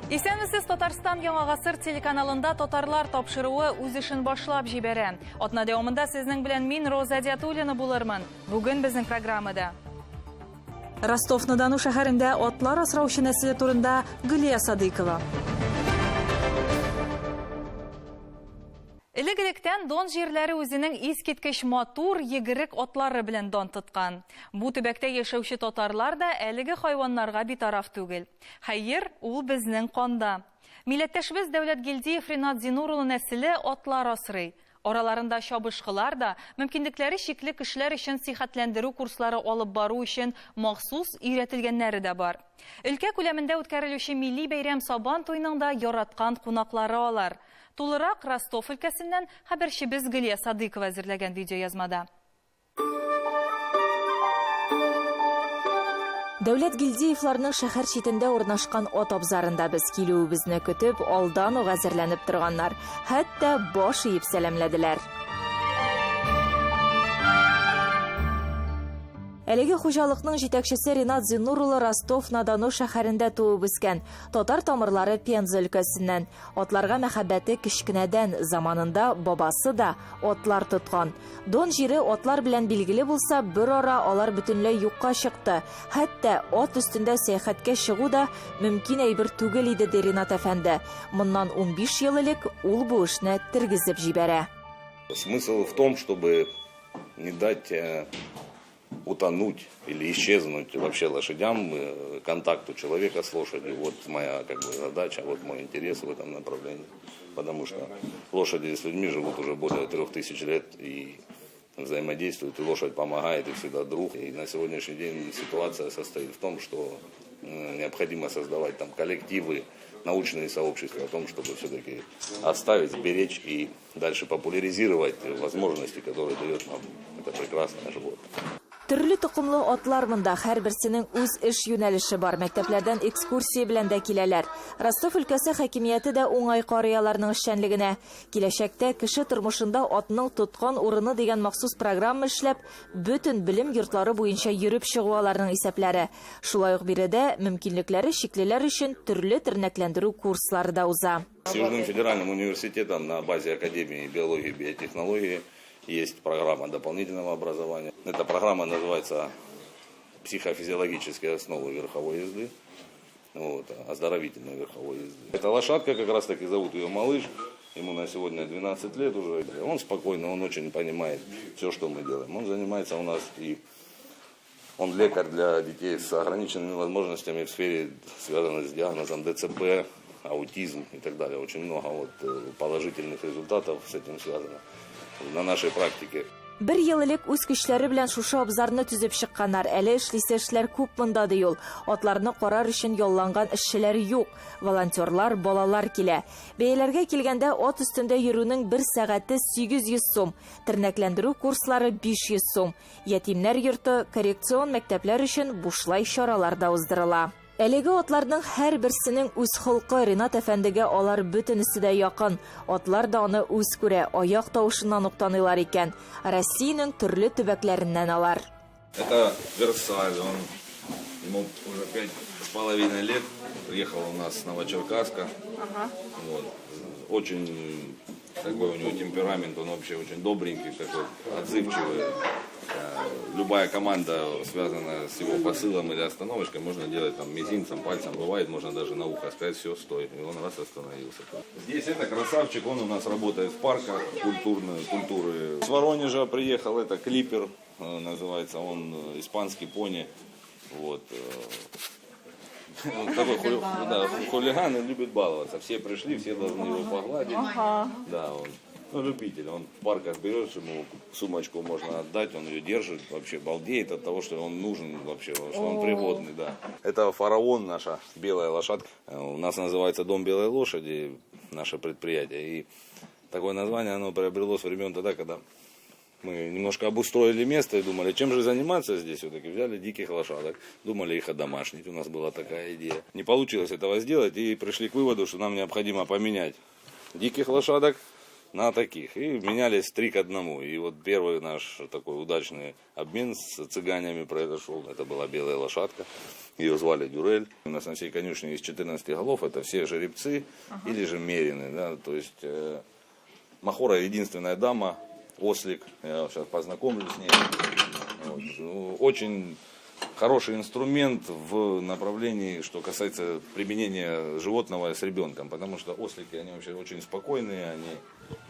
Исәнмесез, Татарстан Яңа гасыр телеканалында Татарлар тапшыруы үз эшен башлап җибәрә. Атна дәвамында сезнең белән мин Роза Диатуллина булырмын. Бүген безнең программада Ростов-на-Дону шәһәрендә атлар асраучы нәселе турында Гөлия Садыйкова. Элек-электән Дон җирләре үзенең искиткеч матур, йөгерек атлары белән дан тоткан. Бу төбәктә яшәүче татарлар да әлеге хайваннарга битараф түгел. Хәер, ул безнең канда. Милләттәшебез Дәүләт Гилдиев Ринат Зинур улы нәселе атлар асрый. Араларында чабышкылар да, мөмкинлекләре чикле кешеләр өчен сихәтләндерү курслары алып бару өчен махсус өйрәтелгәннәре дә бар. Өлкә күләмендә үткәрелүче милли бәйрәм Сабан туйның да яраткан кунаклары алар. Тулырак Ростов өлкәсеннән хәбәрчебез Гөлия Садыйкова әзерләгән видеоязмада. Дәүләт Гильдеевларның шәһәр читендә урнашкан ат абзарында без килүебезне көтеп, алдан ук әзерләнеп торганнар. Хәтта баш иеп сәламләделәр. Әлеге хуҗалыкның җитәкчесе Ринат Зиннур улы Ростов-на-Дону шәһәрендә туып үскән. Татар тамырлары Пенза өлкәсеннән. Атларга мәхәббәте кечкенәдән, заманында бабасы да атлар тоткан. Дон җире атлар белән билгеле булса, берара алар бөтенләй юкка чыкты. Хәтта ат өстендә сәяхәткә чыгу да мөмкин әйбер түгел иде, ди Ринат әфәнде. Моннан 15 ел элек ул бу эшне тергезеп җибәрә. Смысл в том, чтобы не дать э, утонуть или исчезнуть вообще лошадям, э, контакту человека с лошадью. Вот моя как бы задача, вот мой интерес в этом направлении. Потому что лошади с людьми живут уже более 3000 лет и взаимодействуют, и лошадь помогает, и всегда друг. И на сегодняшний день ситуация состоит в том, что необходимо создавать там коллективы, научные сообщества о том, чтобы все-таки оставить, сберечь и дальше популяризировать возможности, которые дает нам это прекрасное животное. Төрле токымлы атлар монда, һәрберсенең үз эш юнәлеше бар. Мәктәпләрдән экскурсия белән дә киләләр. Ростов өлкәсе хакимияте дә уңай карый аларның эшчәнлегенә. Киләчәктә кеше тормышында атның тоткан урыны дигән махсус программа эшләп, бөтен белем йортлары буенча йөреп чыгу аларның исәпләре. Шулай ук биредә мөмкинлекләре чиклеләр өчен төрле тернәкләндерү курслары да уза. С Южным федеральным университетом на базе Академии биологии и биотехнологии есть программа дополнительного образования. Эта программа называется «Психофизиологические основы верховой езды». Вот, оздоровительной верховой езды. Эта лошадка, как раз таки зовут ее Малыш, ему на сегодня 12 лет уже. Он спокойно, он очень понимает все, что мы делаем. Он занимается у нас и он лекарь для детей с ограниченными возможностями в сфере, связанной с диагнозом ДЦП, аутизм и так далее. Очень много вот положительных результатов с этим связано на нашей практике. Бер ел элек үз көчләре белән шушы абзарны төзеп чыкканнар. Әле эшлисе эшләр күп монда, ди ул. Атларны карар өчен ялланган эшчеләр юк. Волонтерлар, балалар килә. Бәяләргә килгәндә, ат өстендә йөрүнең бер сәгате 800 сум, тернәкләндерү курслары 500 сум. Ятимнәр йорты, коррекцион мәктәпләр өчен бушлай чаралар да уздырыла. Әлеге атларның һәрберсенең үз холкы, Ринат әфәндегә алар бөтенесе дә якын. Атлар да аны үз күрә, аяк тавышыннан ук таныйлар икән. Россиянең төрле төбәкләреннән алар. Это Версаль, он, ему уже 5,5 лет, приехал у нас с Новочеркасска. Вот. Очень такой у него темперамент, он вообще очень добренький, такой отзывчивый. Любая команда, связанная с его посылом или остановочкой, можно делать там мизинцем, пальцем, бывает, можно даже на ухо сказать, все, стой, и он раз остановился. Здесь это красавчик, он у нас работает в парках культурной, культуры. С Воронежа приехал, это Клипер, называется, он испанский пони. Вот. Он такой да, хулиган и любит баловаться. Все пришли, все должны его погладить. Да, он, ну, любитель. Он в парках берешь, ему сумочку можно отдать, он ее держит, вообще балдеет от того, что он нужен вообще, что он пригодный, да. Это фараон наша, белая лошадка. У нас называется Дом белой лошади, наше предприятие. И такое название оно приобрело с времен тогда, когда мы немножко обустроили место и думали, чем же заниматься здесь. Все-таки взяли диких лошадок, думали их одомашнить, у нас была такая идея. Не получилось этого сделать и пришли к выводу, что нам необходимо поменять диких лошадок на таких. И менялись три к одному. И вот первый наш такой удачный обмен с цыганями произошел. Это была белая лошадка. Ее звали Дюрель. У нас на всей конюшне из 14 голов это все жеребцы или же мерины. Да? То есть Махора единственная дама, ослик. Я сейчас познакомлю с ней. Вот. Ну, очень хороший инструмент в направлении, что касается применения животного с ребенком, потому что ослики, они вообще очень спокойные, они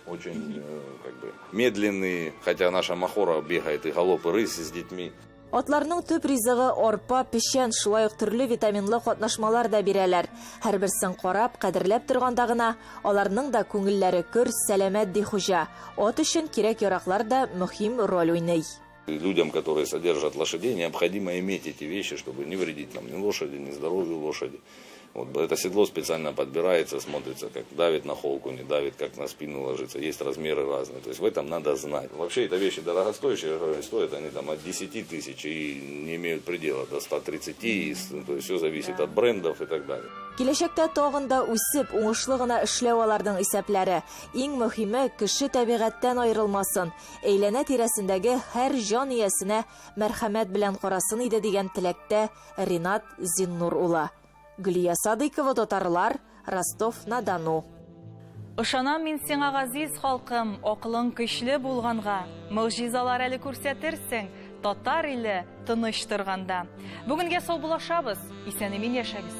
очень как бы медленные, хотя наша Махора бегает и галоп, и рысь с детьми. Атларның төп ризыгы арпа, печән, шулай ук төрле витаминлы катнашмалар да бирәләр. Һәрберсен карап, кадерләп торганда гына аларның да күңелләре көр, сәламәт, ди хуҗа. Ат өчен кирәк-яраклар да мөһим роль уйный. И людям, которые содержат лошадей, необходимо иметь эти вещи, чтобы не вредить там, ни лошади, ни здоровью лошади. Вот это седло специально подбирается, смотрится, как давит на холку, не давит, как на спину ложится. Есть размеры разные. То есть в этом надо знать. Вообще это вещи дорогостоящие, я говорю, стоят они там от 10 тысяч и не имеют предела до 130. То есть все зависит от брендов и так далее. Киләчәктә тагын да үсеп, уңышлы гына эшләү аларның исәпләре. Иң мөһиме кеше табигатьтән аерылмасын, әйләнә тирәсендәге һәр җан иясенә мәрхәмәт белән карасын иде дигән теләктә Ринат Зиннур улы. Гөлия Садыйкова, Татарлар, Ростов-на-Дону. Ышанам мин сиңа, газиз халкым, акылың көчле булганга. Могҗизалар әле күрсәтерсең, татар иле тыныч торганда. Бүгенгә саубуллашабыз. Исән-имин яшәгез.